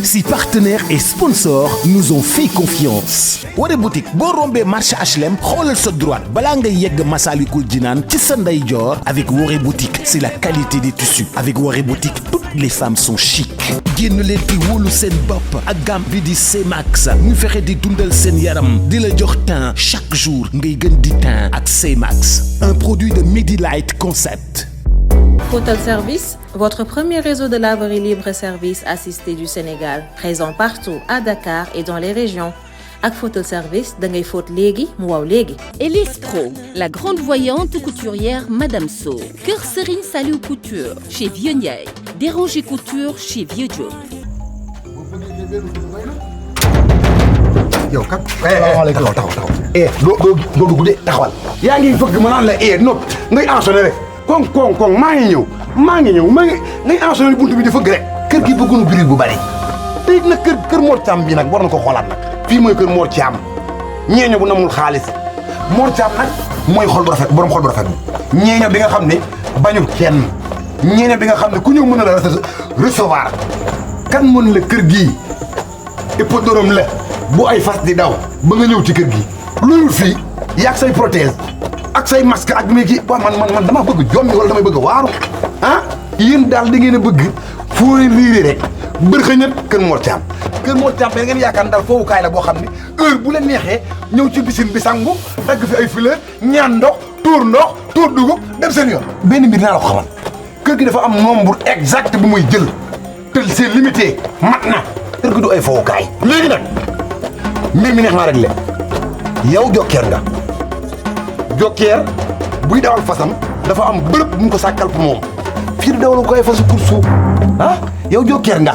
Si partenaires et sponsors nous ont fait confiance. Woré boutique boo rombee marché HLM xoolal sa droite balaa ngay yegg Massalikul Jinaan ci sa ndeyjoor. Avec Woré boutique c'est la qualité des tissus. Avec Woré boutique toutes les femmes sont chic. génn leen di wóolu seen bopp ak gamme bi di C-Max ñu fexe di dundal seen yaram di la jox teint chaque jour ngay gën di teint ak C-Max. Un produit de Medilight Concept. Photal Service, votre premier réseau de laverie libre-service assisté du Sénégal, présent partout à Dakar et dans les régions. Avec Photal Service, da ngay fóot léegi mu waaw léegi. Elise Pro, la grande voyante couturière Madame So. Kër Serigne Saliou Couture chez Vieux Ndiaye. Déranger Couture chez Vieux Diop. yow kat. taxaw. doo dugg de taxawal. yaa ngi fëgg ma naan la nopp ngay ensonné rek. koŋ maa ngi ñëw ngay ensonné buntu bi di fëgg rek. kër gi bëgguñu bruit bu bari. te it nag kër Mor Thiam bi nag war na ko xoolaat nag. fii mooy kër Mor Thiam ñeeño bu namul xaalis Mor Thiam nag mooy xol bu rafet borom xol bu rafet bi. ñeeño bi nga xam ne bañul kenn ñeeño bi nga xam ne ku ñëw mën na la recevoir. kan mën la kër gii hippodrome la bu ay fas di daw ba nga ñëw ci kër gi. loolu fii yaag say prothèse ak say masque ak mi kii waaw man dama bëgg jommi wala damay bëgg waaru ah yéen daal da ngeen a bëgg foo leen riiree rek bërxëñat kër Mor Thiam. kër Mor Thiam da ngeen yaakaar daal foofukaay la boo xam ne heure bu leen neexee ñëw ci piscine bi sangu dagg fi ay fleur ñaan ndox tuur dugub dem seen yoon. benn mbir naa la ko xamal kër gi dafa am nombre exact bu muy jël te c'est limité mat na kër gi du ay foofukaay. léegi nag mbir mi neex naa rek le yow jokkeer nga jokkeer buy dawal fasam dafa am bërëb bu mu ko sàkkal pour moom fii di dawalu ko ay fasu course ah yow jokkeer nga.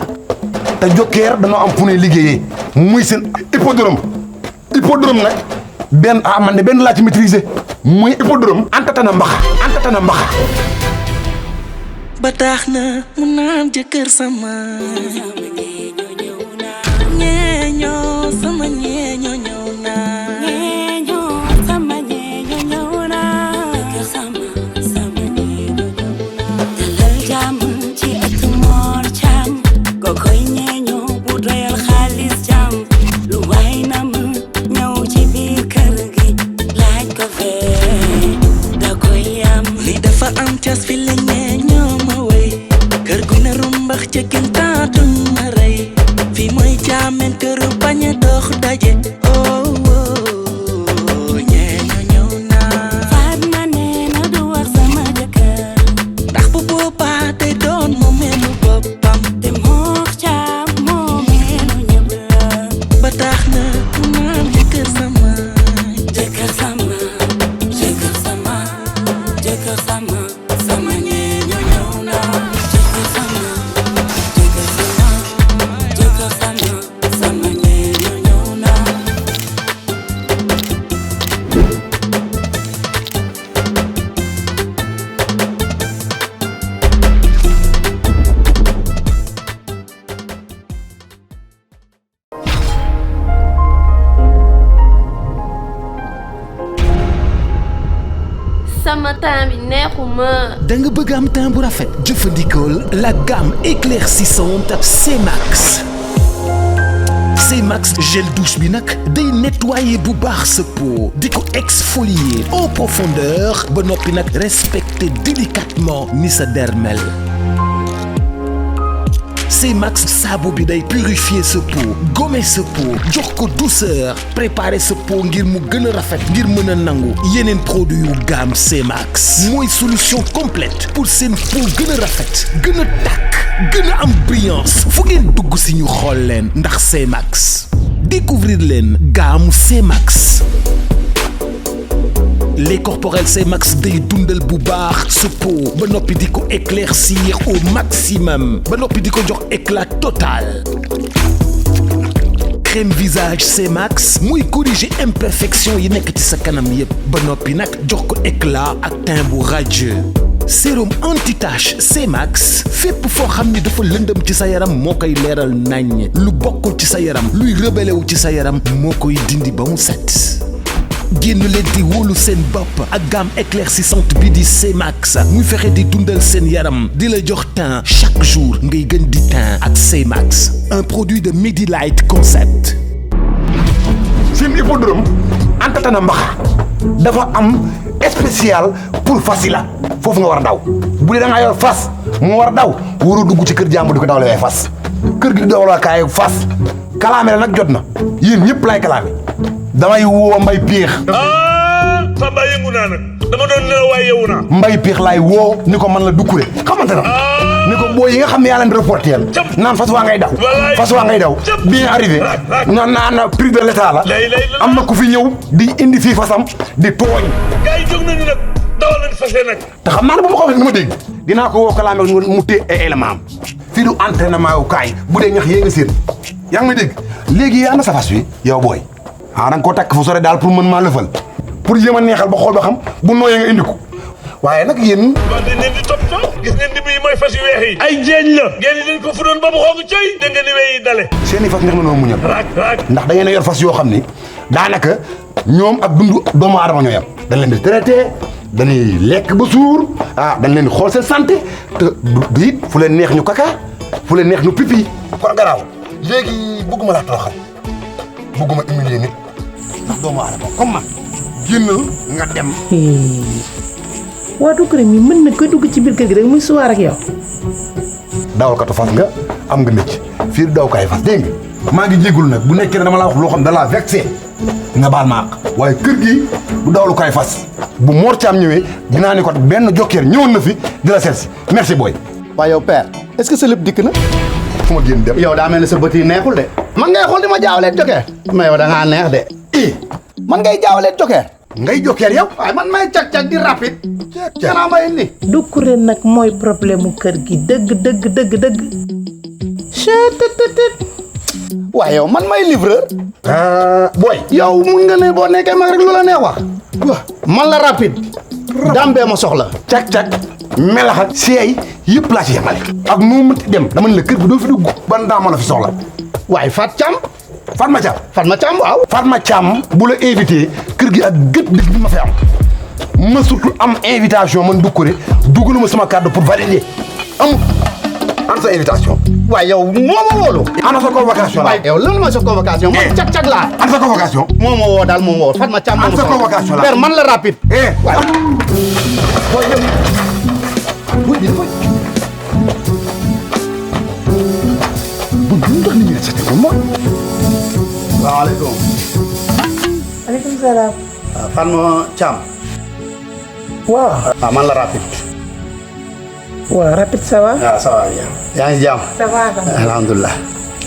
te jokkeer dañoo am fu ne liggéeyee muy seen hippodrome nag benn laa ci maîtriser muy hippodrome antatana mbaxa ba tax na mu naan jëkkër sama ñeeñoo sama ñeeñoo ñëw na jëkkër sama ñeeñoo ñëw na dalal jàmm ci ëttu Mor Thiam kokoy ñeeñoo bu doyal xaalis jàmm lu waay na ma ñëw ci biir kër gi laaj ko fee da koy am li dafa am cas fi la ñeeñoo ma wéy kër gu ne rumbax ca kintaatu ma rey fi mooy jaamen këru bañ a dox daje ñeeñoo ñëw na Fatma nee na du war sama jëkkër ndax bu boobaa day doon mu melu boppam te Mor Thiam moo melu ñëpp la ba tax na mu naan jëkkër sama sama ñeeñoo ñëw na jëkkër sama ñeeñoo ñëw na sama temps bi neexuma. da nga bëgg am teint bu rafet jëfandikool la gamme éclaircissante C-Max. C-Max gel douche bi nag day nettoyer bu baax sa peau di ko exfolier en profondeur ba noppi nag respecter délicatement ni sa dermel. C-Max saabu bi day purifier sa peau gommer sa peau jox ko douceur préparer sa peau ngir mu gën a rafet ngir mën a nangu yeneen produit yu gamme C-Max mooy solution complète pour seen peau gën a rafet gën a tàkk gën a am brillance fu ngeen dugg si ñu xool leen ndax C-Max découvrir leen gamme C-Max. lait corporel C-Max day dundal bu baax sa peau ba noppi di ko éclaircir au maximum ba noppi di ko jox éclat total. crème visage C-Max muy corriger imperfection yi nekk ci sa kanam yépp ba noppi nag jox ko éclat ak teint bu radieux. sérum anti-tache C-Max fépp foo xam ni dafa lëndëm ci sa yaram moo koy leeral naññ lu bokkul ci sa yaram luy rebelle wu ci sa yaram moo koy dindi ba mu set. génn leen di wóolu seen bopp ak gamme éclaircissante bi di C-Max muy fexe di dundal seen yaram di la jox teint chaque jour ngay gën di teint ak C-Max un produit de Medilight Concept. seen hippodrome Antatana Mbaxa dafa am spécial pour fas yi la foofu nga war a daw bu dee da ngaa yor fas mu war a daw waroo dugg ci kër jàmbur di ko dawale ay fas kër gi di dawaloo kaay fas kalaame la nag jot na yéen ñëpp laay kalaame damay woo mbay piix. Samba yëngu naa nag dama doon nelaw waaye yeewu naa. mbay piix laay woo ni ko man la dukkure xamante na ni ko boo yi nga xam ne yaa leen reporter naan fas waa ngay daw fas waa ngay daw bien arrivé naan prix de l'état la am na ku fi ñëw di indi fii fasam di tooñ. gars yi jóg nañu nag dawal nañu fas nag. te xam naa ne bu ma ko waxee ni ma dégg dinaa ko woo kalaame mu téye ay élément am fii du entraînement wu kaay bu dee ñax yee nga seen yaa ngi may dégg léegi yaa na sa fas wi yow booy da nga koo takk fu sore daal pour mën maa lëfal pour jéem a neexal ba xool ba xam bu nooyee nga indi ko waaye nag yéen. waaw dañ leen di toppatoo gis ngeen ni bii mooy fas yu weex yi. ay jeeñ la. ngeen di leen ko fu doon ba mu xonk coy. dégg nga ni wey yi dale. seen i fas neex na noo muñal. raak ndax da ngeen a yor fas yoo xam ni daanaka ñoom ak dundu doomu aadama ñoo yam dañ leen di traité dañuy lekk ba suur dañ leen di xool seen santé te du it fu leen neex ñu kaka fu leen neex ñu pipi. kon garaaw léegi bëgguma laa toroxal bëgguma humilier nit ndax doomu aadama comme man génnal nga dem. waa Doucouré mi mën na ko dugg ci biir kër gi rek muy suwaar ak yow. dawalkatu fas nga am nga nëcc fii dawukaay fas dégg nga maa ngi jégalu nag bu nekkee ne dama la wax loo xam da laa vexé nga baal ma àq waaye kër gi du dawlukaay fas bu Mor Thiam ñëwee dinaa ne ko benn jokkeer ñëwoon na fi di la seet si merci boy. waaye yow père est-ce que sa lépp dikk na. fu ma génn dem. yow daa mel ne sa bët yi neexul de. man ngay xool di ma jaawalee jokkeer. mais yow da ngaa neex de. man ngay jaawalee jokkeer. ngay jokkeer yow. waaye man may cag-cag di rapide. cag may indi. Doucouré nag mooy problème mu kër gi dëgg. waaye yow man may livreur. boy. yow mun nga ne boo nekkee mag rek lu la neex wax. man la rapide. dambee ma soxla. cag-cag melax ak seey yëpp laa ci yemale. ak nu mu dem dama ne la kër gi doo fi dugg. ban daa ma la fi soxla. waaye Fat Thiam. Fatma Thiam. Fatma Thiam waaw. Fatma Thiam bu la invité kër gi ak gët dëgg bi ma fi am ma surtout am invitation man Doucouré dugaluma sama kàddu pour valider amul an sa invitation. waaye yow moo ma wóolu. ana sa convocation la. waaye yow lan mooy sa convocation. man cag-cag laa. ana sa convocation. moo ma woo daal moo ma woo Fatma Thiam moo ma ana sa convocation la. père man la rapide. waaye. salaamaaleykum. maaleykum salaam. Fatma Thiam. waaw. man la rapide. waaw rapide ça va. waaw ça va bien. yaa ngi jàmm. ça va alhamdulilah.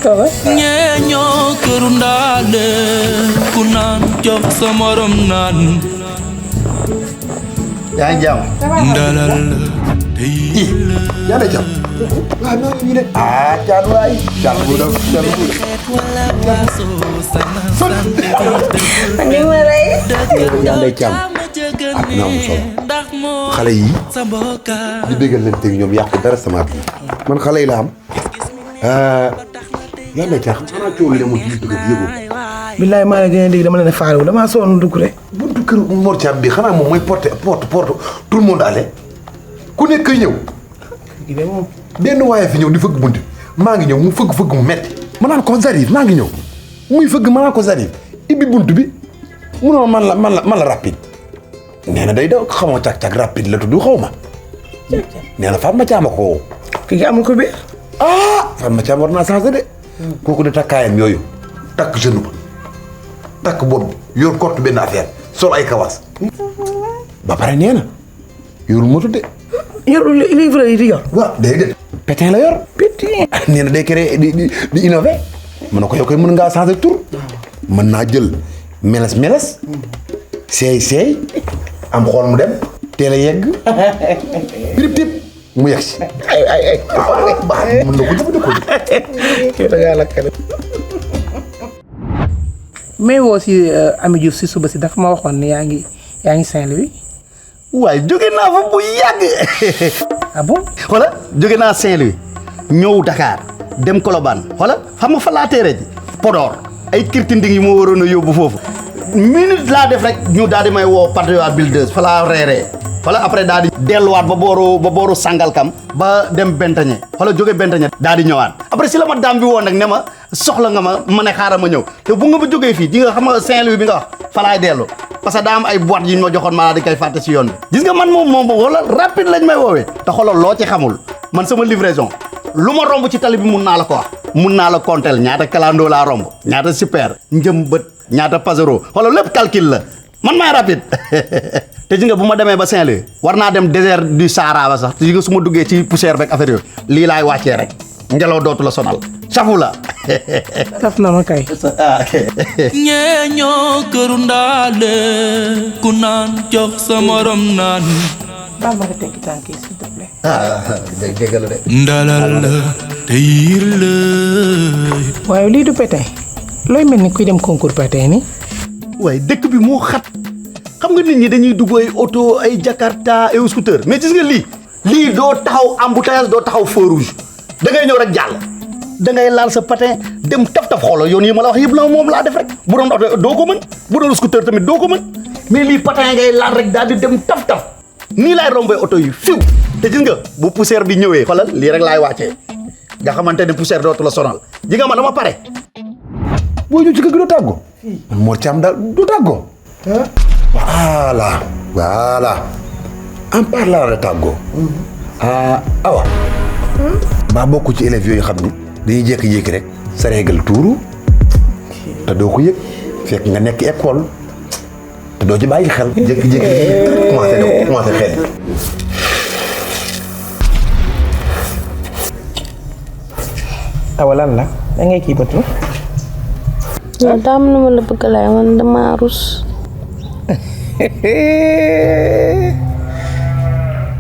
kawa. ñeeñoo këru ndaale ku naan jox sa morom naan. yaa ngi jàmm. ndalal yaa ngi jàmm. waaw non ñu ne. Thiam waay. Thiam bu def Thiam bu def. ni ma rey. yaa ngi Thiam. naa mu solo. xale yi di déggal leen teg ñoom yàqu dara sama biir man xale yi la am. yaa ngi Thiam xanaa coow li demul ci dëgg bi yëgoo. billaay maa ngi gën a dégg dama leen faale wu damaa sonn Doucouré. buntu kër Mor Thiam bi xanaa moom mooy porte tout le monde allé ku nekk kay ñëw. benn waaye fi ñëw di fëgg buntu maa ngi ñëw mu fëgg mu metti ma naan ko Zarif maa ngi ñëw muy fëgg ma naan ko Zarif ibbi buntu bi mu ne man la rapide nee na day daw xamoo cag-cag rapide la tudd xaw ma nee na Fatma Thiam ko woo. kii amul ko biir. Fatma Thiam war naa changé de. kooku de takkaayam yooyu takk genou ba takk bopp bi yor kott benn affaire sol ay kawas ba pare nee na yorul moto de. yorul livre yi di yor. waaw déedéet. pétin la yor. pétin. nee na day créé di innové. mën na ko yow koy mën ngaa changé tur. mën naa jël meles seey am xool mu dem teel a yegg pirip tip mu yegg si. ay mën na ko jëfandikoo. yow da ngaa lakkale. mais woo si Ami Diouf si suba si dafa ma waxoon ne yaa ngi Saint-Louis. waaye jóge naa fa bu yàgg. ah bon. xoola jóge naa Saint-Louis ñëw Dakar dem Colobane xoola xam nga fa laa teere ji Podor ay kirtinding yi moo waroon a yóbbu foofu minute laa def rek ñu daal di may woo Patriote Builders fa laa reeree wala après daal di delluwaat ba booru Sangalkam ba dem Bentañe wala jóge Bentañe daal di ñëwaat après si la ma daam bi woon nag ne ma soxla nga ma ne xaaral ma ñëw te bu nga ba jógee fii di nga xam nga Saint-Louis bi nga wax fa laay dellu parce que daa am ay boîte yi ñu ma joxoon maa di koy fàtte si yoon bi gis nga man moom wala rapide lañ may woowee te xoolal loo ci xamul man sama livraison lu ma romb ci tali bi mun naa la ko wax mun naa la compter ñaata kalandoo laa romb ñaata super njëmbët ñaata pasero xoolal lépp calcul la man maay rapide te gis nga bu ma demee ba Saint-Louis war naa dem désert du Sahara ba sax te gis nga su ma duggee ci poussière beeg affaire yooyu lii laay wàccee rek ngelaw dootu la sonal safu la. saf na ma kay. ñeeñoo këru ndaale ku naan jox sa morom naan. baal ma nga tekki tànk yi s'il te plaît. dégg la de. ndalal la te yiir la. waaye lii du pétin looy mel ni kuy dem concours pétin ni. waaye dëkk bi moo xat xam nga nit ñi dañuy dugg ay oto ay Jakarta ay scooter mais gis nga lii doo taxaw embouteillage doo taxaw feu rouge da ngay ñëw rek jàll da ngay laal sa patin dem taf xoolal yoon yi ma la wax yëpp la moom laa def rek bu doon oto doo ko mën bu doon scooter tamit doo ko mën mais lii patin ngay laal rek daal di dem taf nii laay rombee oto yi fiw te gis nga bu poussière bi ñëwee xoolal lii rek laay wàccee nga xamante ne poussière dootu la sonal ji nga ma dama pare. boo ñëw ci kër gi doo tàggoo. man Mor Thiam daal du tàggoo. voilà en parlant de tàggoo. awa. maa bokk ci élèves yooyu xam ni dañuy jékki-jékki rek sa règle tuuru te doo ko yëg fekk nga nekk école te doo ci bàyyi xel. jékki-jékki commencé xel. awa lan la da ngay kii bëtu. non daa am lu ma la bëgg a laaj man damaa rus.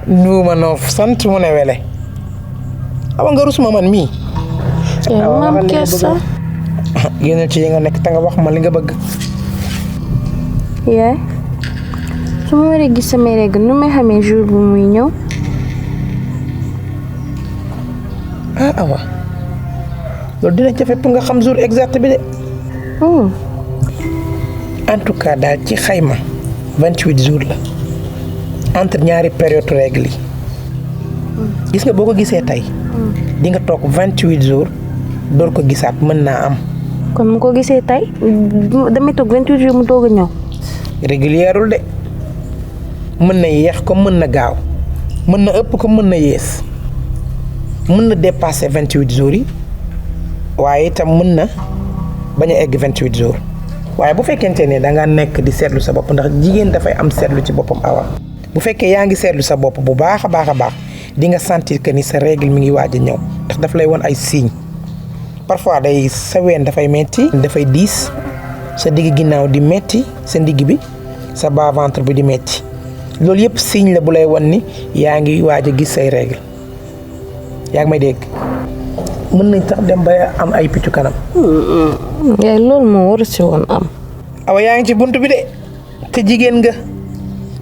nuuma noof sant mu ne wele awa nga rus ma man mii. maam kersa. génnal ci yi nga nekk te nga wax ma li nga bëgg. yaay su ma waree gis samay règle nu may xamee jour bu muy ñëw. awa loolu dina jafe pour nga xam jour exact bi de. en tout cas daal ci xayma 28 jours la entre ñaari période règle yi gis nga boo ko gisee tey di nga toog 28 jours door ko gisaat mën naa am. kon mu ko gisee tey damay toog 28 jours mu doog a ñëw. régulièrul de mën na yéex comme mën na gaaw mën na ëpp comme mën na yées mën na dépasser 28 jours yi waaye itam mën na bañ a egg 28 jours waaye bu fekkente ne da nga nekk di seetlu sa bopp ndax jigéen dafay am seetlu ci boppam awa bu fekkee yaa ngi seetlu sa bopp bu baax a baax di nga sentir que ni sa règle mi ngi waaj a ñëw ndax daf lay won ay signes parfois day sa ween dafay metti dafay diis sa digg ginnaaw di metti sa ndigg bi sa bas ventre bi di metti loolu yëpp signe la bu lay won ni yaa ngi waaj a gis say règle yaa ngi may dégg mën nañ tax dem ba am ay piccu kanam. yaay loolu moo war si woon am. awa yaa ngi ci buntu bi de te jigéen nga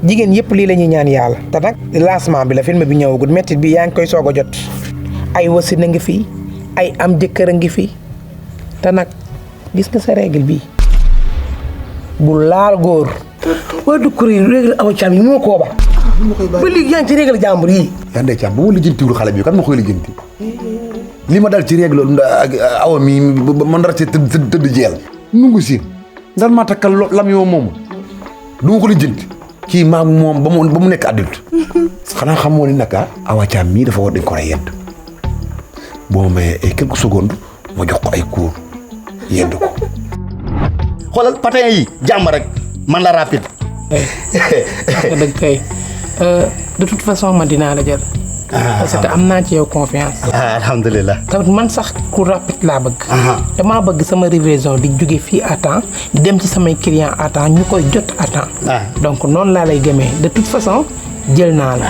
jigéen yëpp lii la ñuy ñaan yàlla te nag lancement bi la film bi ñëwagul métti bi yaa ngi koy soog a jot ay wasin a ngi fi ay am jëkkër a ngi fi te nag gis nga sa règle bii bu laal góor. waa du kuréel règle awa Thiam yi moo koo ba. ba léegi yaa ngi ci règle jàmbur yi. yaa ndey Thiam ba ma lijjantiwul xale bi kan ma koy lijjanti li ma dal ci règle awa mi man dara ci tëdd jeel nungu siin ndal maa takkal lam yoo moom du ma ko lijjanti kii maa moom ba mu nekk adulte xanaa xamoo ni naka awa Thiam mii dafa war dañ ko rey yedd boo ma mayee ay quelques secondes ma jox ko ay cours yedd ko xoolal patin yi jàmm rek man la rapide. dëgg kay de toute façon man dinaa la jël. parce que am naa ci yow confiance. alhamdulilah. tamit man sax ku rapide laa bëgg. damaa bëgg sama livraison di jóge fii à temps di dem ci samay clients à temps ñu koy jot à temps. donc noonu laa lay gëmee de toute façon jël naa la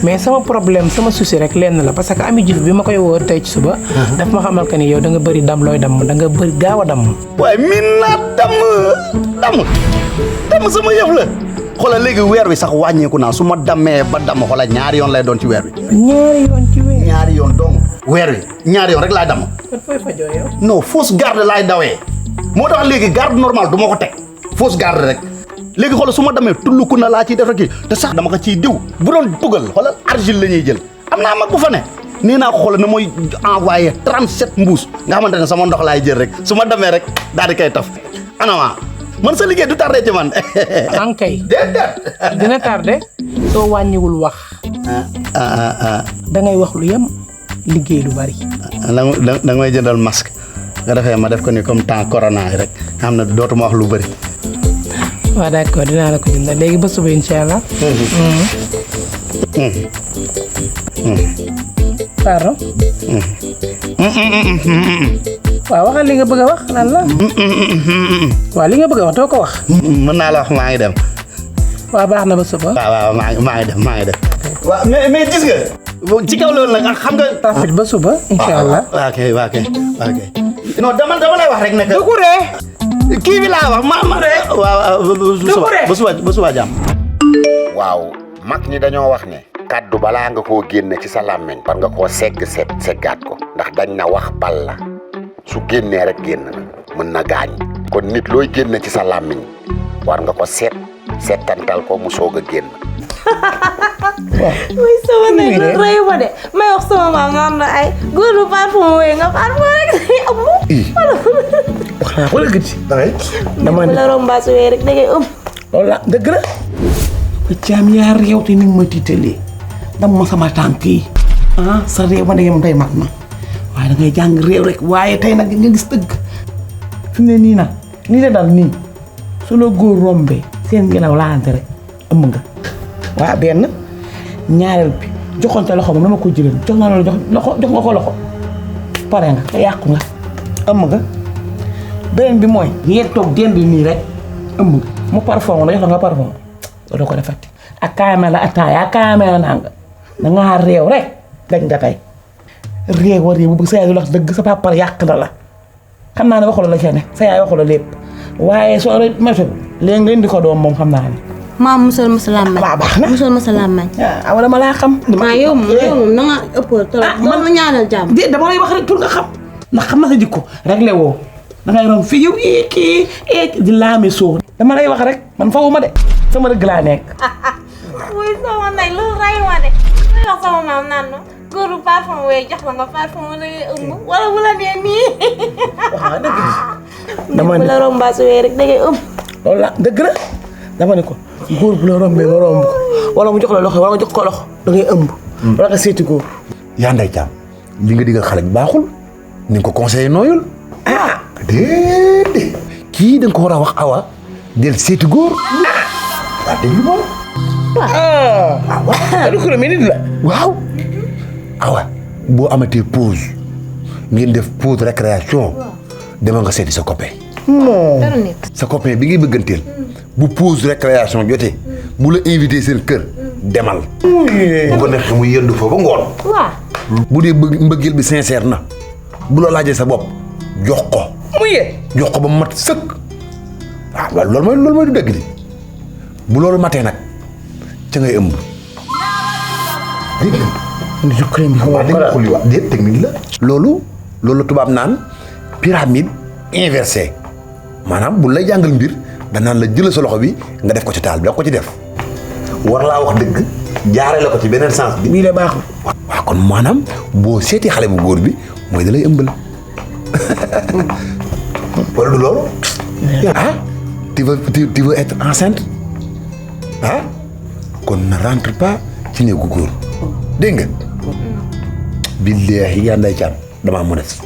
mais sama problème sama souci rek lenn la parce que Ami Diouf bi ma koy woo tey ci suba. daf ma xamal que ni yow da nga bëri dam looy damm da nga bëri gaaw a damm. waaye min naa damm sama yëf la. xoolal léegi weer wi sax wàññeeku naa su ma dammee ba damm xoolal ñaari yoon lay doon ci weer wi. ñaari yoon donc. weer wi ñaari yoon rek laay damm. kon fooy fajoo yow. non fausse garde laay dawee moo tax léegi garde normale du ma ko teg fausse garde rek léegi xoolal su ma demee tulluku na laa ciy def rek te sax dama ko ciy diw bu doon dugal xoolal argile la ñuy jël am naa mag bu fa ne nee naa ko xoolal ne mooy envoyé 37 mbuus nga xamante ne sama ndox laay jël rek su ma demee rek daal di koy taf anama man sa liggéey du tardé ci man. ankay dina tardé soo wàññiwul wax. da ngay wax lu yem liggéey lu bari. da nga may jëndal masque nga defee ma def ko ni comme temps corona yi rek xam ne dootuma wax lu bari. waaw d'accord dinaa la ko jëndal léegi ba suba incha allah. pardon. waaw waxal li nga bëgg a wax lan la. waaw li nga bëgg a wax doo ko wax. mën naa la wax maa ngi dem. waaw baax na ba suba. waaw maa ngi dem. waaw mais gis nga. ci kaw loolu nag xam nga. rafet ba suba incha allah. ok. non dama lay wax rek ne que. Doucouré. kii bi laa wax ma de. waaw ba suba jàmm. waaw mag ñi dañoo wax ne. kaddu balaa nga koo génne ci sa làmmiñ war nga koo seggaat ko ndax dañ na wax bal la su génnee rek génn na mën na gaañ kon nit looy génne ci sa làmmiñ war nga ko settantal ko mu soog a génn. muy sama ne lu rëy ma de may wax sama maam nga am na ay góor lu parfum wooye nga parfum rek day am mu. wax naa ko la gëj. dama ne la rombaas wooye rek da ngay ëmb. loolu la dëgg la. caam yaa réew te ni ma tiitalee dam ma sama tànk yi sa réew ma dangay day mag na waaye da ngay jàng réew rek waaye tey nag nga gis dëgg fi ne nii nag nii la dal nii su la góor rombee seen ngelaw laalante rek ëmb nga waa benn ñaareel bi joxonte loxo moom dama ko jëlee jox naa la jox nga ko loxo pare nga te yàqu nga ëmb nga beneen bi mooy ngeen toog dend nii rek ëmb nga mu parfum la jox la nga parfum doo ko defati ak kaame la ataaya ak kaame la nanga da ngaa réew rek dañ nga tey réew bu bëgg sa yaay du la dëgg sa papa yàq na la xam naa ne waxu la ca ne sa yaay waxu la lépp waaye soo la météo léegi nga indi ko doom moom xam naa ne. maam musal masalaam mañ. waaw baax na musal masalaam mañ. waaw wala ma laa xam. yow moom da nga ëppal trop. ma ñaanal jàmm. dama lay wax rek pour nga xam ndax xam na sa jikko réglé woo da ngay rom fii yow kii di laame soo dama lay wax rek man fawuma de sama rëgg laa nekk. muy sama ndey lu ray ma de muy wax sama maam naan ma góoru parfum wooye jox la nga parfum wala ngay ëmb wala bu la dee nii. waaw dëgg la. dama ne bu la rombaas wooye rek da ngay ëmb. loolu la dëgg la dama ne ko góor bu la rombee nga romb ko wala mu jox la loxo wala nga jox ko loxo da ngay ëmb. wala nga seeti góor. yaa nday caam li nga digal xale bi baaxul ni nga ko conseillé nooyul. déedéet kii da nga ko war a wax awa del seeti góor. waaw déglu moom. waaw. awa boo amatee pause ngeen def pause récréation demal nga seeti sa copain. sa copain bi ngay bëgganteel bu pause récréation jotee bu la invité seen kër demal. bu ko neexee mu yendu fa ba ngoon. bu dee mbëggeel bi sincère na bu la laajee sa bopp jox ko. jox ko ba mu mat sëkk. waaw loolu mooy du dëgg di bu loolu matee nag ca ngay ëmb. dégg nga. déet technique la. loolu tubaab naan pyramide inversée maanaam bu lay jàngal mbir danaan la jël sa loxo bi nga def ko ci taal bi da ko ci def war laa wax dëgg jaaree la ko ci beneen sens bi. bii la baaxul. waaw kon maanaam boo seeti xale bu góor bi mooy da lay ëmbal. wala du loolu. tu veux être enceinte kon ne rentre pas ci néegu góor dégg nga. billaahi yaa nday caam damaa modeste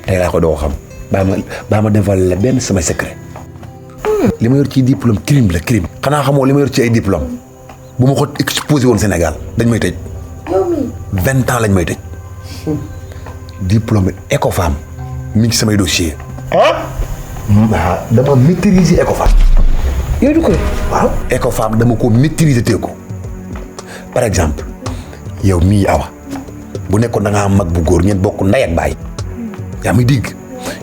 tey laa ko doo xam baa ma defal la benn sama secret. li ma yor ci diplôme crime la crime. xanaa xamoo li ma yor ci ay diplôme bu ma ko exposé woon Sénégal dañ may tëj. 20 ans lañ may tëj. diplôme Ecofam mi ngi samay dossier. waaw dama maîtriser Ecofam. yow du ko. waaw Ecofam dama ko maîtriser tee ko par exemple yow mii awa bu nekkoon da ngaa am mag bu góor ngeen bokk ndey ak baay yaa may dégg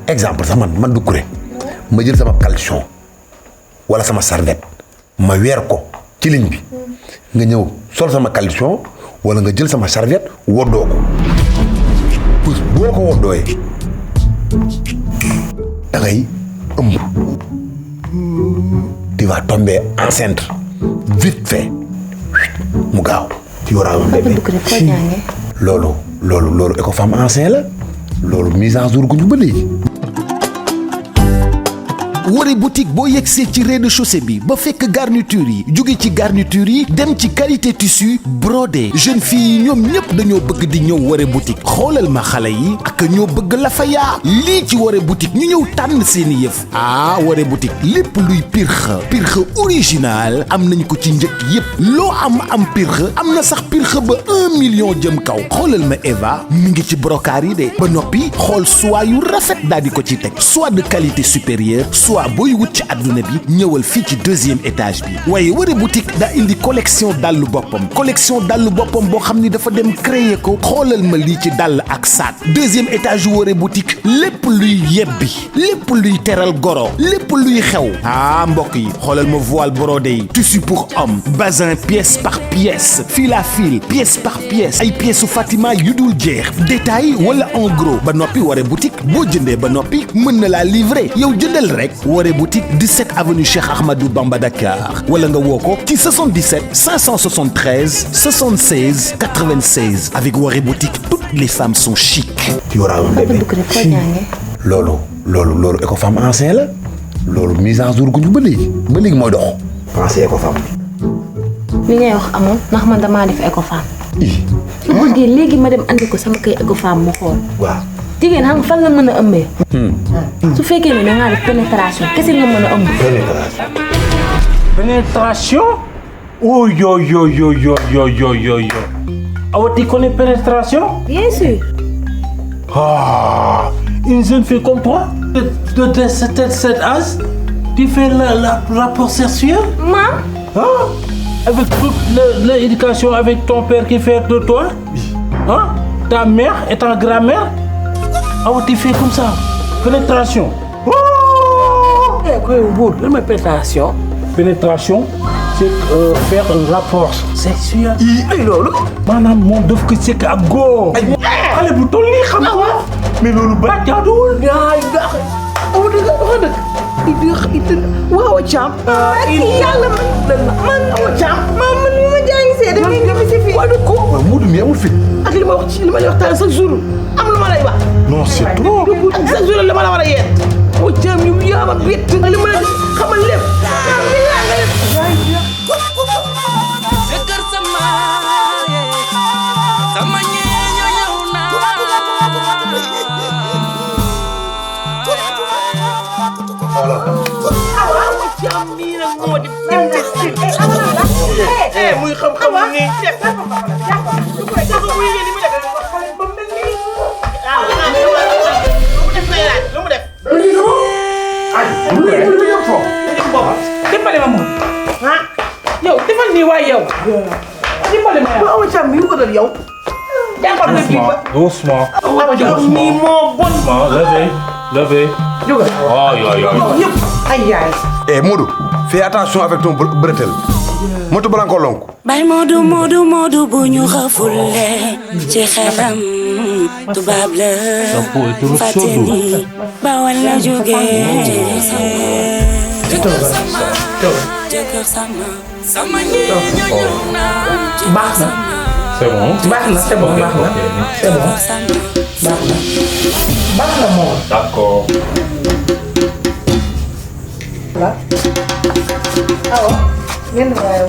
exemple sax man du kuré ma jël sama caleçon wala sama serviette ma weer ko ci ligne bi nga ñëw sol sama caleçon wala nga jël sama serviette woddoo ko pousse boo ko woddooyee da ngay ëmb. tu vas tomber enceinte vite fait mu gaaw tu auras un bébé loolu Ecofam ancien la loolu mise en jour gu ñu ba léegi. Woré boutique boo yegsee ci rez-de-chaussée bi ba fekk garniture yi jóge ci garniture yi dem ci qualité tissu brodé jeune fille yi ñoom ñëpp dañoo bëgg di ñëw Woré boutique xoolal ma xale yi ak ñoo bëgg la fa yaa lii ci Woré boutique ñu ñëw tànn seeni yëf Woré boutique lépp luy pirxe original am nañ ko ci njëkk yépp loo am pirxe am na sax pirxe ba 1 million jëm kaw xoolal ma Eva mi ngi ci brocart yi de ba noppi xool soie yu rafet daal di ko ci teg soie de qualité supérieure booy wut ci àdduna bi ñëwal fii ci 2e étage bi waaye Woré boutique daa indi collection dàllu boppam boo xam ni dafa dem créer ko xoolal ma lii ci dàll ak saat 2e étage Woré boutique lépp luy yebbi lépp luy teral goro lépp luy xew mbokk yi xoolal ma voile brodé yi tissu pour homme bazin pièce par pièce fil à fil pièce par pièce ay pièces su Fatima yu dul jeex détail wala en gros ba noppi Woré boutique boo jëndee ba noppi mën na laa livrer yow jëndal rek Woré boutique 17 avenue Cheikh Ahmadou Bamba Dakar wala nga woo ko ci 77 573 76 96 avec Woré boutique toutes les femmes sont chic. tu auras un bébé loolu Ecofam ancien la loolu mise en jour gu ñu ba léegi mooy dox ancien Ecofam. li ngay wax amoon ndax man damaa def Ecofam. su bëggee léegi ma dem andi ko sama kay Ecofam mu xool. waaw. jigéen xam fan la mën a ëmbee. su fekkee ne da ngaa def pénétration kese nga mën a ëmb. Pénétration? Oh yo. Awa, tu connais pénétration? Bien sûr. Une jeune fille comme toi, de cet âge, tu fais la rapport sexuel? Maman? Avec toute l'éducation avec ton père qui fait de toi? Ta mère et ta grand-mère? Awa, tu fais comme ça? Pénétration? Quoi, au bout de pénétration? Pénétration, c'est faire un rapport sexuel. Maanaam moom daf ko sekk ak góor. xale bu toll nii xam nga. mais loolu ba jaaduwul. waaw Thiam. yàlla man Thiam. man li ma jàng see damay nga si fii. waaw ko. waaw Moodu mi amul fit. ak li ma wax ci li ma lay waxtaan chaque jour am lu ma lay wax. non c'est trop. ak chaque jour la ma la war a yee. waaw Thiam yu yaa ma bett li ma la xamal lépp. muy xam-xam ni dimbali ma moom yow defal nii waay yow dimbali ma yow awa Thiam mi ko dal yow jàppal na kii ba doucement awa Thiam mi moo bon levez ñëpp ay yaay Moodu fais attention avec ton bretelle moto bala ko lonk bay Moodu bu ñu xafulle ci xelam tubaab la fàtte ni bawal la jóge baax na c'est bon baax na moom d'accord awa ngeen waaye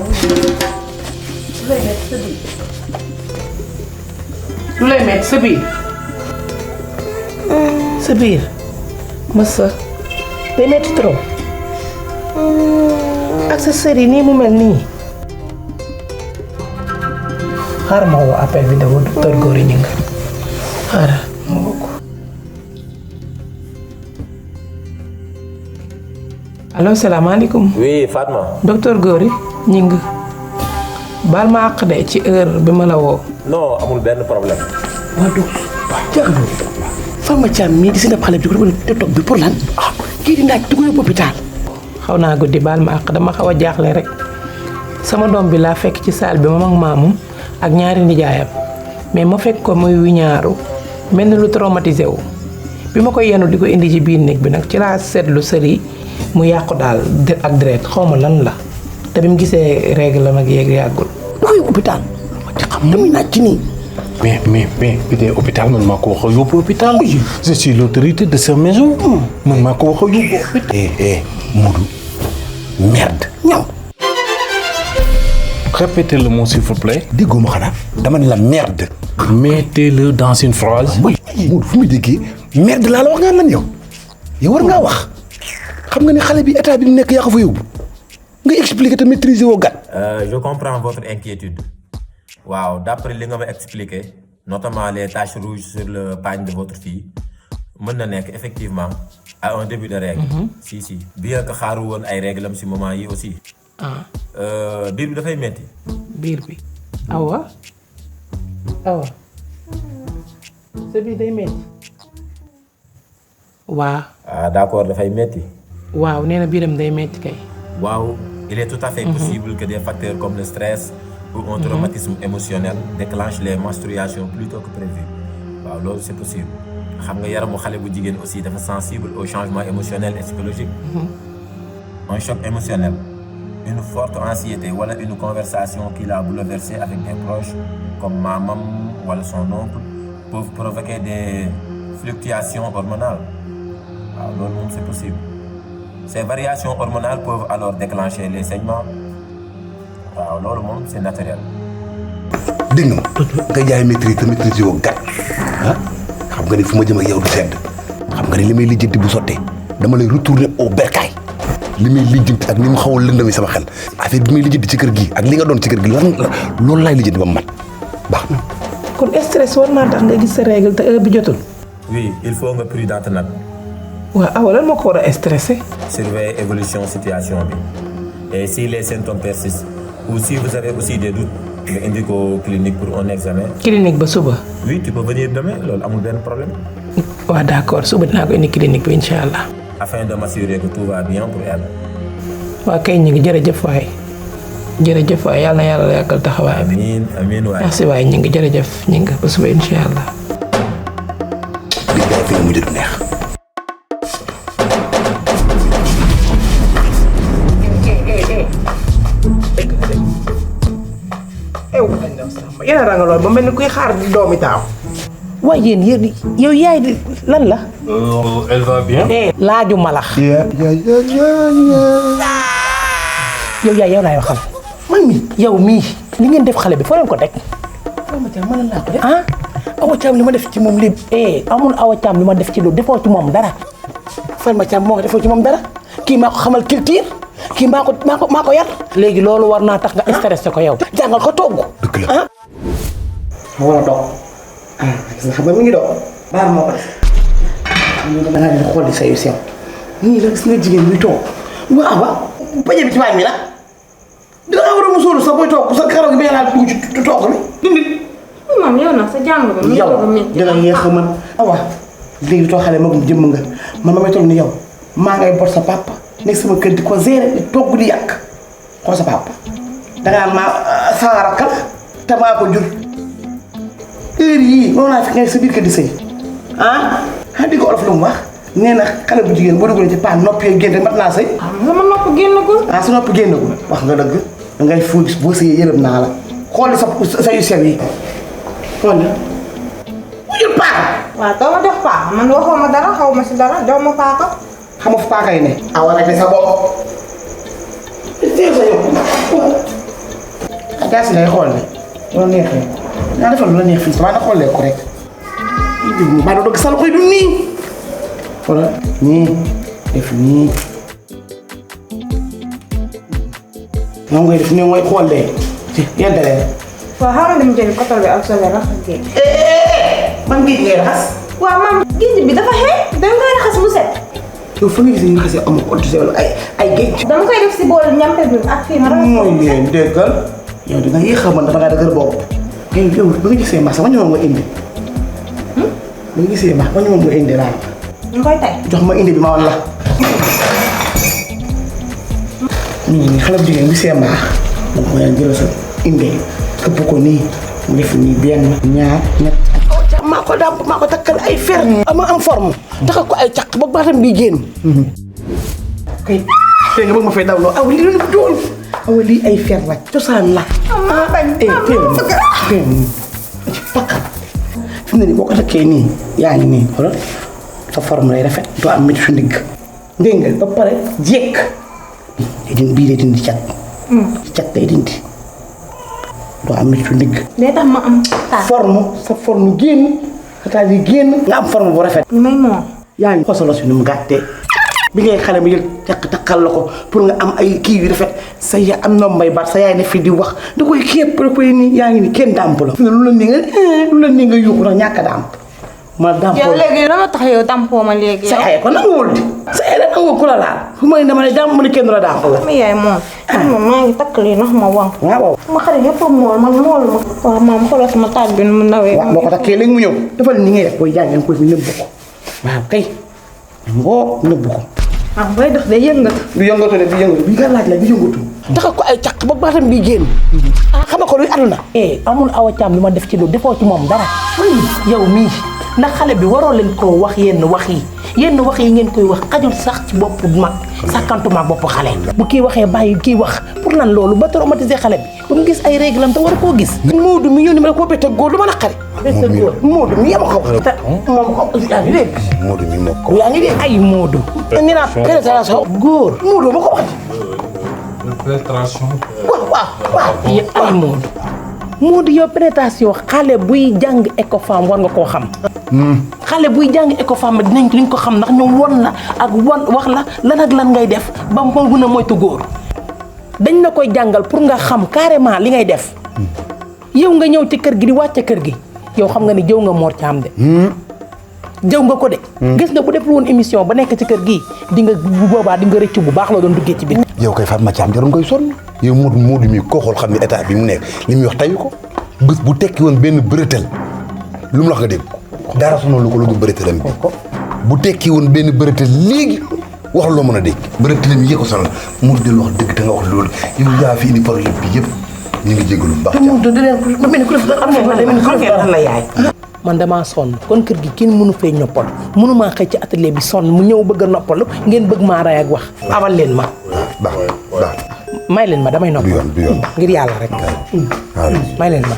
lu lay met sa biir sa biir masa day metti trop ak sa sër yi nii mu mel nii xaaral ma woo appel bi dafa docteur Gori Gningue xaaral ma woo ko allo salaamaaleykum. oui Fatma. docteur Gori Gningue baal ma àq de ci heure bi ma la woo. non amul benn problème. waaw donc jaaxal Fatma Thiam mii di si def xale bi di ko toog bi pour lan kii di naaj dugg yóbbu hôpital. xaw naa guddi baal ma àq dama xaw a jaaxle rek sama doom bi laa fekk ci salle bi moom ak maamum ak ñaari nijaayam mais ma fekk ko muy wiñaaru mel ni lu traumatisé wu bi ma koy yenu di ko indi ci biir néeg bi nag ci laa seetlu sër yi mu yàqu daal ak deret xaw ma lan la te bi mu gisee règle la nag yéeg yàggul. nga koy hôpital ma ci xam tamit naaj ci nii. mais bi dee hôpital man maa ko wax a yóbbu hôpital. je suis l'autorité de cette maison. man maa ko wax a yóbbu hôpital. Modou merde. ñaw. Répétez le mot s'il vous plaît. déggoo ma xanaa dama ne la merde. Mettez-le dans une phrase. Modou fu muy déggee merde laa la wax nga lan yow war ngaa wax xam nga ne xale bi état bi mu nekk yaa ko fa yóbbu nga expliquer te maîtriser woo gat. Je comprends votre inquiétude. Waaw, d'après li nga ma expliqué, notamment les taches rouges sur le pagne de votre fille, mën na nekk effectivement à un début de règle. Si bien que xaaru woon ay règles am si moment yi aussi. biir bi dafay metti. biir bi awa sa biir day metti waaw. D'accord dafay metti. waaw nee na biiram day metti kay. Waaw, il est tout à fait possible que des facteurs comme le stress ou un traumatisme émotionnel déclenchent les menstruations plus tôt que prévu. Waaw, loolu c'est possible. Xam nga yaramu xale bu jigéen aussi dafa sensible aux changements émotionnels et psychologiques. Un choc émotionnel, une forte anxiété wala une conversation qui l'a bouleversé avec des proches comme maman wala son oncle peuvent provoquer des fluctuations hormonales. Waaw, loolu moom c'est possible. Ces variations hormonales peuvent alors déclencher les saignements. Waaw, loolu moom c'est naturel. dégg nga jaay maîtrise te maîtrise woo gat xam nga ni fu ma jëm ak yow du sedd xam nga ni li may lijjanti bu sottee dama lay retourner au bercail li may lijjanti ak ni mu xaw a lëndami sama xel affaire bi may lijjanti ci kër gi ak li nga doon ci kër gi lan loolu laay lijjanti ba mu mat baax na. kon stress war naa tax nga gis sa règle te heure bi jotul. Oui, il faut nga prudente nag. waaw awa lan moo ko war a stressé. Surveiller évolution situation bi et si les symptômes persistent ou si vous avez aussi des doutes nga indi ko clinique pour un examen. clinique ba suba. Oui, tu peux venir demain loolu amul benn problème. waaw d'accord suba dinaa ko indi clinique bi incha allah. afin de m'assurer que tout va bien pour elle. waaw kay ñu ngi jërëjëf waay jërëjëf waay yàlla na yàlla yàggal taxawaay bi. amiin waay. merci waay ñu ngi jërëjëf ñu ngi ba suba incha allah. li jaay fi nga mujj du neex. yéen a rangaloon ba mel ni kuy xaar di doomi taaw. waaye yéen yow yaay di lan la. Elle va bien. laaju malax. yow yaay yow laay waxal. man mi yow mii li ngeen def xale bi foo leen ko teg. Awa Thiam mën naa ko def. Awa Thiam li ma def ci moom lépp. amul Awa Thiam li ma def ci loolu defoo ci moom dara. Farma Thiam moo ko defoo ci moom dara kii maa ko xamal culture kii maa ko yar. léegi loolu war naa tax nga stressé ko yow. jàngal ko togg. dëgg la ma war a doog. gis nga xam nga mi ngi doog. baal moo ko def. da ngaa di xool di sayu sew. nii la gis nga jigéen buy toog. waaw bañ a bi ci waay mi la. dina nga war a musóolu sax booy toog sa karaw gi ba yàlla dugg ci toog mi. dindi. maam yow nag sa jàng ba. yow dina yéex a mën. awa léegi toog xale magum jëmm nga man ma may toll ni yow maa ngay bot sa papa nekk sama kër di ko gérer di togg di yàq xool sa papa. da ngaa maa sama rakkal te maa ko jur. heure yii moom naa fi ngay sa biir kër di sëy di ko olof lu mu wax nee na xale bu jigéen boo dugalee ci paan nopp yooyu génn mat naa sëy. sama nopp génnagul. sa nopp génnagul wax nga dëgg da ngay foo gis boo sëyee yërëm naa la xool sa yu sew yi xool na mu jël paaka. waaw doo ma jox paaka man waxoo ma dara xaw ma si dara jox ma paaka. xam nga fu paaka yi ne. awa nag sa bopp. teel sa yow. jaasi lay xool ne loolu neexee naa defal lu la neex fii sama na xoolee ko rek. maa doon dogg sal koy du nii. voilà nii def nii. moom ngay def nii mooy xoolee ci yeddalee. waaw xam nga dama jël coton bi ak sobe raxas géej. man géej ngay raxas. waaw maam géej bi dafa xeeñ danga koy raxas bu set. yow fa nga gis ñu raxasee amu ko wala ay géej. dama koy def si boolu ñampe bi ak fii ma raxas. mooy ngeen déggal yow dina yéex a mën dafa ngaa dëgër boobu. yow ba nga gisee massa ma ñëwoon nga indi. ba nga gisee massa ma ñëwoon nga indi laa. nga koy tay. jox ma indi bi ma wan la. xale bu jigéen bi see mbaax moom mooy jël sa indi këpp ko nii mu def nii benn ñaar ñett. maa ko dàmp maa ko takkal ay fer. ama am forme takkal ko ay caq ba baatam bi génn. kay te nga bëgg ma fay daw loo aw lii la doon aw lii ay fer la cosaan la takkat fi mu ne nii boo ko takkee nii yaa ngi nii xoolal sa forme lay rafet doo am métti su ndigg dégg nga ba pare jekk day dindi bii day dindi cat day dindi doo am métti su ndigg day tax ma am forme sa forme génn sa taal yi génn nga am forme bu rafet may moom yaa ngi xool si nu mu gàttee bi ngay xale bi jël takkal la ko pour nga am ay kii yu rafet sa yaay am na mbay baat sa yaay ne fi di wax da koy képp da koy nii yaa ngi ni kenn dàmp la. lu la nii nga yuuxu ndax ñàkk a dàmp. ma dàmpoo yow léegi dama tax yow dàmpoo ma léegi. sa yaay ko nanguwul di. sa yaay da nanguwul ku la laal fu ma ne dama ne dàmp ma ne kenn du la dàmp la. sama yaay moom. man maa ngi takk lii ndax ma wan. waaw. ma xarit yëpp mool man moolu ma. waaw maam xoolal sama taat bi nu mu nawee. waaw boo ko takkee léegi mu ñëw defal ni ngay def booy jàng nga koy nëbbu ko waaw kay ngoo nëbbu ko. ah booy dox day yëngatu. du yëngatu de du yëngatu bi nga laaj la du yëngatu. taxa ko ay caq ba baatam bi génn. ah xam nga ko luy aduna. amul Awa Thiam lu ma def ci loolu defoo ci moom dara. yow mii ndax xale bi waroo leen koo wax yenn wax yi ngeen koy wax xajul sax ci bopp mag sakkantuma bopp xale. bu kii waxee bàyyi kii wax pour lan loolu ba traumatisé xale bi ba mu gis ay réglam te war koo gis. Moodu mi yónni ma la koo bette góor lu ma naqari. bette góor Moodu mi yema ko. te moom ko yaa ngi dégg. Moodu mi moo ko. yaa ngi dégg ay Moodu. ni naa pénétration góor Moodu ma ko wax. pénétration. waaw ay Moodu yow pénétration xale buy jàng Ecofam war nga koo xam. xale buy jàng Ecofam dinañ ko xam ndax ñoom won la ak wax la lan ak lan ngay def ba mu gën a moytu góor dañ la koy jàngal pour nga xam carrément li ngay def. yow nga ñëw ci kër gi di wàcce kër gi yow xam nga ni jëw nga Mor Thiam de. jëw nga ko de. gis nga bu def woon émission ba nekk ci kër gi di nga bu boobaa di nga rëccu bu baax la doon duggee ci biir. yow kay Fatma Thiam jaroon koy sonn yow Moodu mi koo xool xam ne état bi mu nekk li muy wax tayu ko bés bu tekki woon benn bërëtal lu mu la wax nga dégg ko dara sonal lu ko lu du bërëtalam bi bu tekki woon benn bërëtal léegi wax loo mën a dégg bërëtalam yi ko sonal Moodu del wax dëgg te nga wax loolu yow yaa fi indi problème bi yëpp ñu ngi jégalu bu baax. la yaay. man damaa sonn kon kër gi kenn mënu fee noppal mënumaa xëy ci atelier bi sonn mu ñëw bëgg a noppalu ngeen bëgg maa ray ak wax abal leen ma. baax may leen ma damay noppal. du yoon ngir yàlla rek. may leen ma.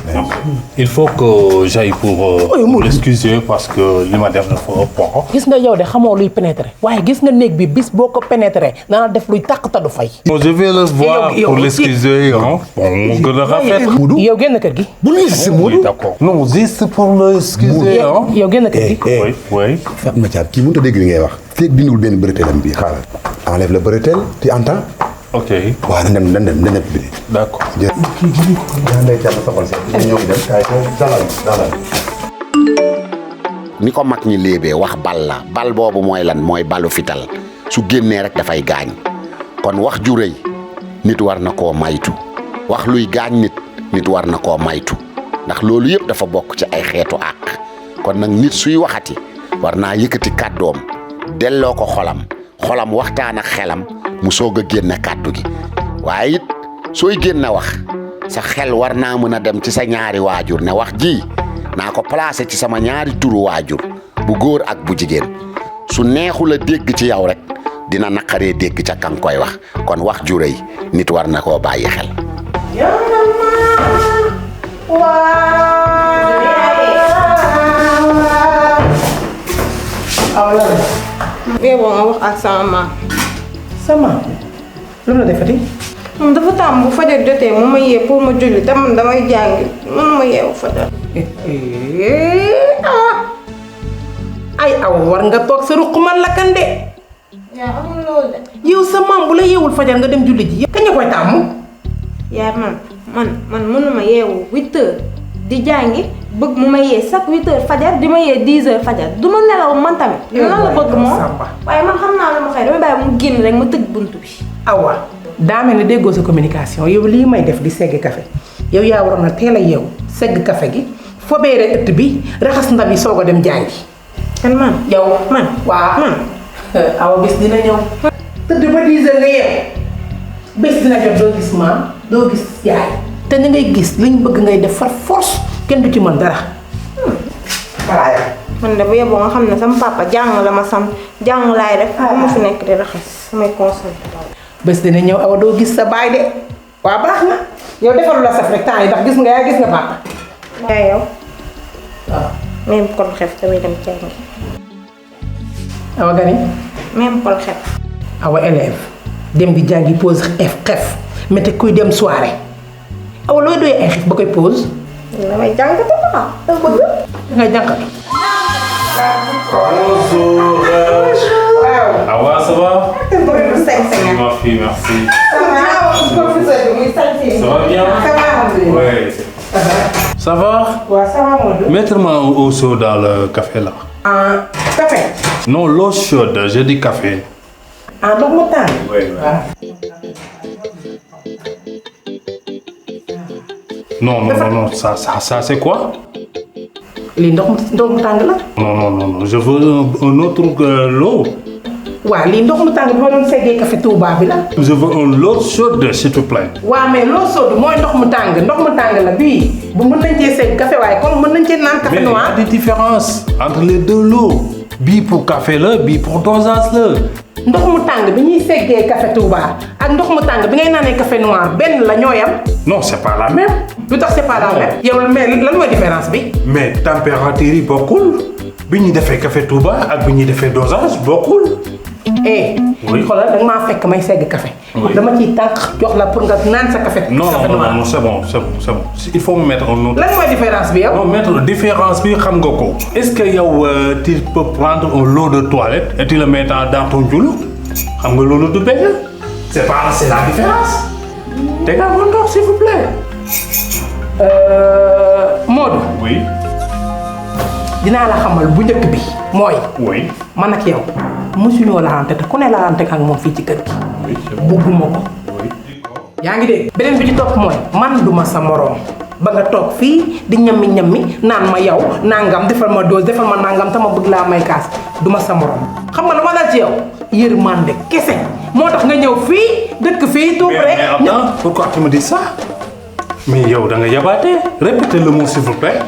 il faut que j'aille pour l'excuser parce que li ma def dafa ëpp. gis nga yow de xamoo luy pénétrer waaye gis nga néeg bi bis boo ko pénétrer dana def luy tàq ta du fay. je vais le voir pour l'excuser bon mu gën a rafet. yow génn kër gi. bu ñu gis Moodu. d'accord non juste pour l'excuser. yow génn kër gi. oui. Fatma Thiam kii mënut a dégg li ngay wax. feeg dindiwul benn bërëteelam bii xaaral. enlève le bërëtel tu entends. ok. waaw na dem bi. d'accord. ni ko mag ñi léebee wax bal la bal boobu mooy lan mooy balu fital su génnee rek dafay gaañ kon wax ju rëy nit war na koo maytu wax luy gaañ nit war na koo maytu ndax loolu yëpp dafa bokk ci ay xeetu àq kon nag nit suy waxati war naa yëkkati kàddoom delloo ko xolam waxtaan ak xelam mu soog a génne kàddu gi waaye it sooy génne wax sa xel war naa mën a dem ci sa ñaari waajur ne wax ji naa ko placé ci sama ñaari turu waajur bu góor ak bu jigéen su neexul a dégg ci yow rek dina naqaree dégg ca kan koy wax kon wax ju rëy nit war na koo bàyyi xel. boo nga wax ak sama maam. sama lu la defati. moom dafa tàmm bu fajar jotee mu ma yee pour ma julli te man damay jàngi mënu ma yeewu fajar. ay aw war nga toog sa ruq man la kan de. yaa amul loolu de. yow sa maam bu la yeewul fajar nga dem julli ji. kañ nga koy tàmm. yaa man mënuma yeewu 8 heures di jàngi bëgg mu ma yee chaque 8 heures fajar di ma yee 10 heures fajar du ma nelaw man tamit. lan la bëgg moom waaye man xam naa lu ma xëy damay bàyyi mu génn rek ma tëj bunt bi. awa daa mel ne déggoo sa communication yow lii may def di segg café yow yaa waroon a teel a yeewu segg café gi fobeere ëtt bi raxas ndab yi soog a dem jàngi. kan man yow man waaw man. awa bés dina ñëw. tëdd ba 10 heures nga yeewu bés dina jot doo gis maam doo gis yaay. te ni ngay gis liñ bëgg ngay def far force kenn du ci mën dara. voilà man de bu yeboo nga xam ne sama papa jàng la ma sam jàng laay def bu ma fi nekk di raxas samay conseil bés dina ñëw awa doo gis sa baay de waa baax na yow defalu la saf rek temps yi ndax gis nga yaa gis nga papa yaa yow waaw même kon xef damay dem jàngi awa gani même kon xef awa élève dem di jàngi pause xef mais te kuy dem soirée awa looy doy ay xef ba koy pause damay jàngatu ah da bëgg nga jàngatu Bonjour. Awa, ça va? Ma fille, merci. Ça va bien? Oui. Ça va? Ouais, ça va, mon Mettez-moi eau chaude dans le café là. Un café? Non, l'eau chaude, j'ai dit café. Un ndox mu tàng? Oui, Non, ça c'est quoi? lii ndox mu tàng la. Non, je veux un autre l'eau. waaw lii ndox mu tàng bi ma doon seggee café Touba bi la. Je veux un l'eau chaude, s'il te plaît. waaw mais l'eau chaude mooy ndox mu tàng la bii bu mën nañ cee segg café waaye comme mën nañ cee naan café noir. Mais il y a des différences entre les deux lots. Bii pour café la, bii pour dosage la. ndox mu tàng bi ñuy seggee café Touba ak ndox mu tàng bi ngay naanee café noir benn la ñooyam. Non, c'est pas la même. lu tax c'est pas la même. yow mais lan mooy différence bi. Mais température yi bokkul bi ñu defee café Touba ak bi ñuy defee dosage bokkul. oui xoolal da nga maa fekk may segg café. dama ciy tànk jox la pour nga naan sa café. Non, c'est bon. Il faut me mettre un autre. lan mooy différence bi yow. Non, mettre différence bi xam nga ko. Est-ce que yow tu peux prendre un lot de toilette et tu le mets dans ton joule xam nga loolu du benn. C'est la différence. Dégage mon ndox s'il vous plaît. Modou. Oui. dinaa la xamal bu njëkk bi mooy. Oui. man ak yow mosuñoo laalante te ku ne laalante ak moom fii ci kër gi. Oui. bugguma ko. yaa ngi dégg. beneen bi ci topp mooy man duma sa moroom ba nga toog fii di ñammi naan ma yow nangam defal ma dose defal ma nangam te ma bëgg laa may kaas duma sa moroom xam nga lu ma dal ci yow yërmande kese moo tax nga ñëw fii dëkk fii tout près. Mais attends, pourquoi tu me dis ça? Mais yow da nga yabaate répétez le mot s'il vous plaît.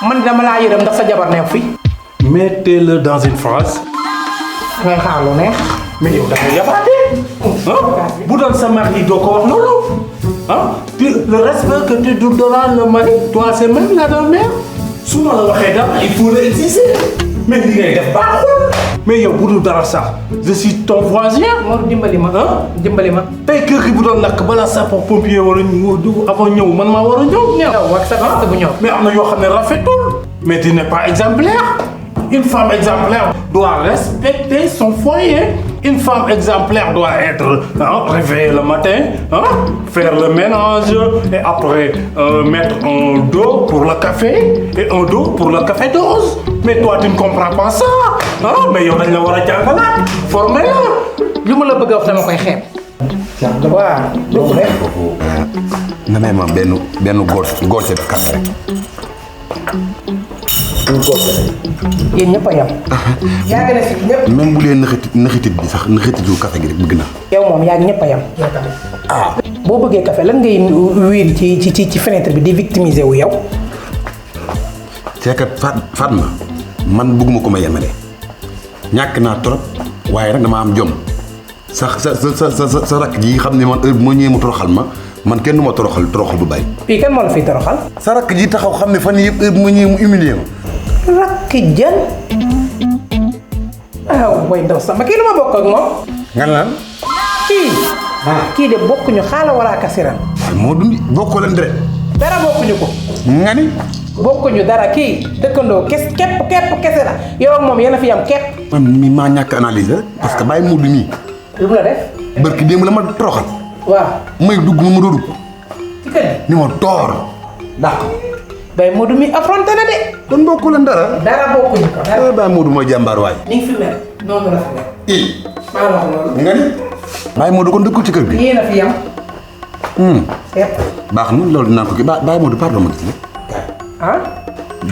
man dama laa yërëm ndax sa jabar neew fi. Mettez-le dans une phrase. ngay xaar lu neex. mais yow da nga yabaate. bu doon sa mari doo ko wax loolu. Le respect que tu donnes le mari, toi c'est même la mère. su ma la waxee dara il faut le exiger. mais li ngay def baaxul. mais yow bu dul dara sax je suis ton voisin. Mor dimbali ma dimbali ma. tey kër gi bu doon lakk balaa sapeur-pompier war a ñëw avant ñëw man maa war a ñëw. ñëw ak sa bant bu ñëw. mais am na yoo xam ne rafetul. mais tu n'es pas exemplaire. Une femme exemplaire doit respecter son foyer. Une femme exemplaire doit être réveillée le matin, faire le ménage et après mettre un dos pour le café et un dos pour le café dose. Mais toi tu ne comprends pas ça. Mais yow dañ la war a jàngalaat former la. lu ma la bëgg a wax dama koy xeeb. waaw dëgg rek. nga may ma benn góor ci café rek. yéen ñëpp a yam. yaa gën a si ñëpp. même bu dee naxitit bi sax naxititu café gi rek bëgg na. yow moom yaa ñëpp a yam. yow tamit. boo bëggee café lan ngay wiir ci fenêtre bi di victimiser wu yow. c'est que Fatma man bëgguma ko ma yemale ñàkk naa trop waaye nag dama am jom sa rakk ji xam ne man heure bu ma ñëwee mu toroxal man kenn du ma toroxal bu bàyyi. fii kan moo la fiy toroxal. sa rakk ji taxaw xam ne fan yii yëpp heure bu ma ñëwee mu humilier ma. rakk jën. way ndaw sama kii lu ma bokk ak moom. nga naan. kii de bokkuñu xaala wala kasiran. waaye moo dundi bokkoo leen dara. dara bokkuñu ko. nga ni. bokkuñu dara kii dëkkandoo képp kese la yow ak moom yéen a fi yam képp. man mii maa ñàkk analyse rek parce que bàyyi Modou mii. lu mu la def. barki démb la ma toroxal. waaw. may dugg ma dugg. ci kër gi. ni ma door. d'accord. Baye Modou mi affronté na de. kon bokku leen dara. dara bokkuñu ko dara. Baye Modou mooy jàmbaar waay. ni nga fi mel noonu la fi mel. maa la wax loolu. nga ni. Baye Modou kon dëkkul ci kër gi. yéen a fi yam. baax na loolu dinaa ko kii Baye Modou pardon ma gis la.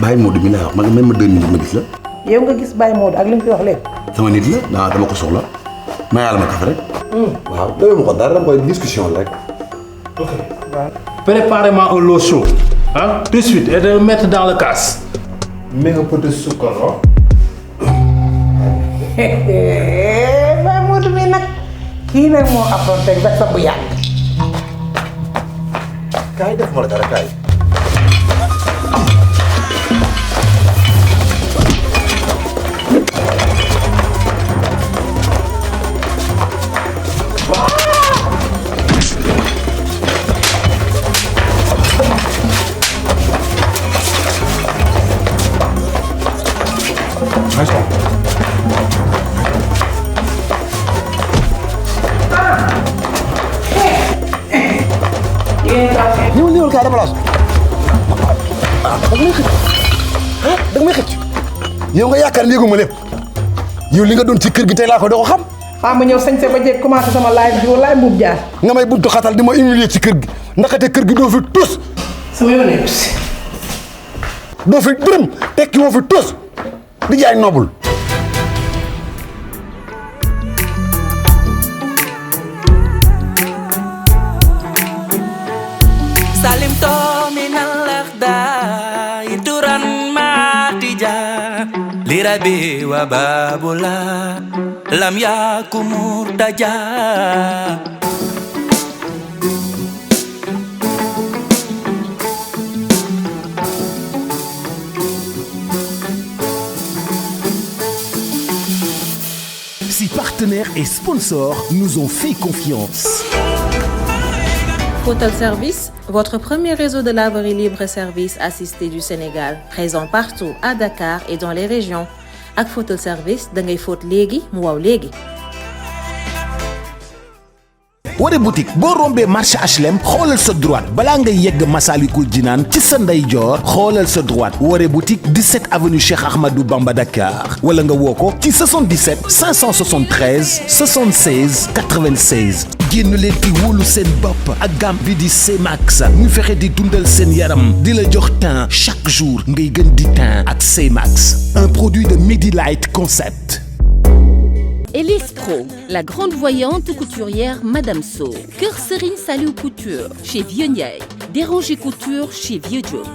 Baye Modou mi lay wax ma même ma 2 minutes ma gis la. yow nga gis Baye Modou ak li mu fi wax léegi. sama nit la dama ko soxla. ma yàlla ma kafe rek. waaw loolu ma ko dara dama koy discussion rek. ok. Préparez-moi un lot chaud, tout de suite, et de le mettre dans le casse. mets un peu de sucre. Ba Modou mi nag kii nag moo affronté ba sa bu yàgg. kaay def ma la dara kaay. ñëwal kaay dama laas da nga may xëcc da nga may xëcc yow nga yaakaar ne yëguma lépp yow li nga doon ci kër gi tey laa ko doo ko xam. ma ñëw sañse ba jéeg commencé sama live bi walaay mbuub jaar. nga may buntu xatal di ma humilier ci kër gi ndaxate kër gi doo fi tus. sama yoon nekk si. doo fi dërëm tekki woo fi tus di jaay noobul. Salim to minal akhda ituran matija lirabi wa babula lam yaku murtaja. Si partenaires et sponsors nous ont fait confiance. Photel Service, votre premier réseau de laverie libre et service assisté du Sénégal, présent partout à Dakar et dans les régions. Ak Photel Service, da ngay fóot léegi mu waw léegi. Wade boutique boo rombee marché HLM xoolal sa droite balaa ngay yegg Massalikul Jinaan ci sa ndeyjoor xoolal sa droite Wade boutique 17 avenue Cheikh Ahmadou Bamba Dakar wala nga woo ko ci 77 573 76 96. génn leen di wóolu seen bopp ak gamme bi di C-Max ñu fexe di dundal seen yaram di la jox teint chaque jour ngay gën di teint ak C-Max, un produit de Medilight Concept. Elistro, la grande voyante couturière Madame So. Kër Serigne Saliou Couture chez Vieux Ndiaye. Déranger Couture chez Vieux Diop.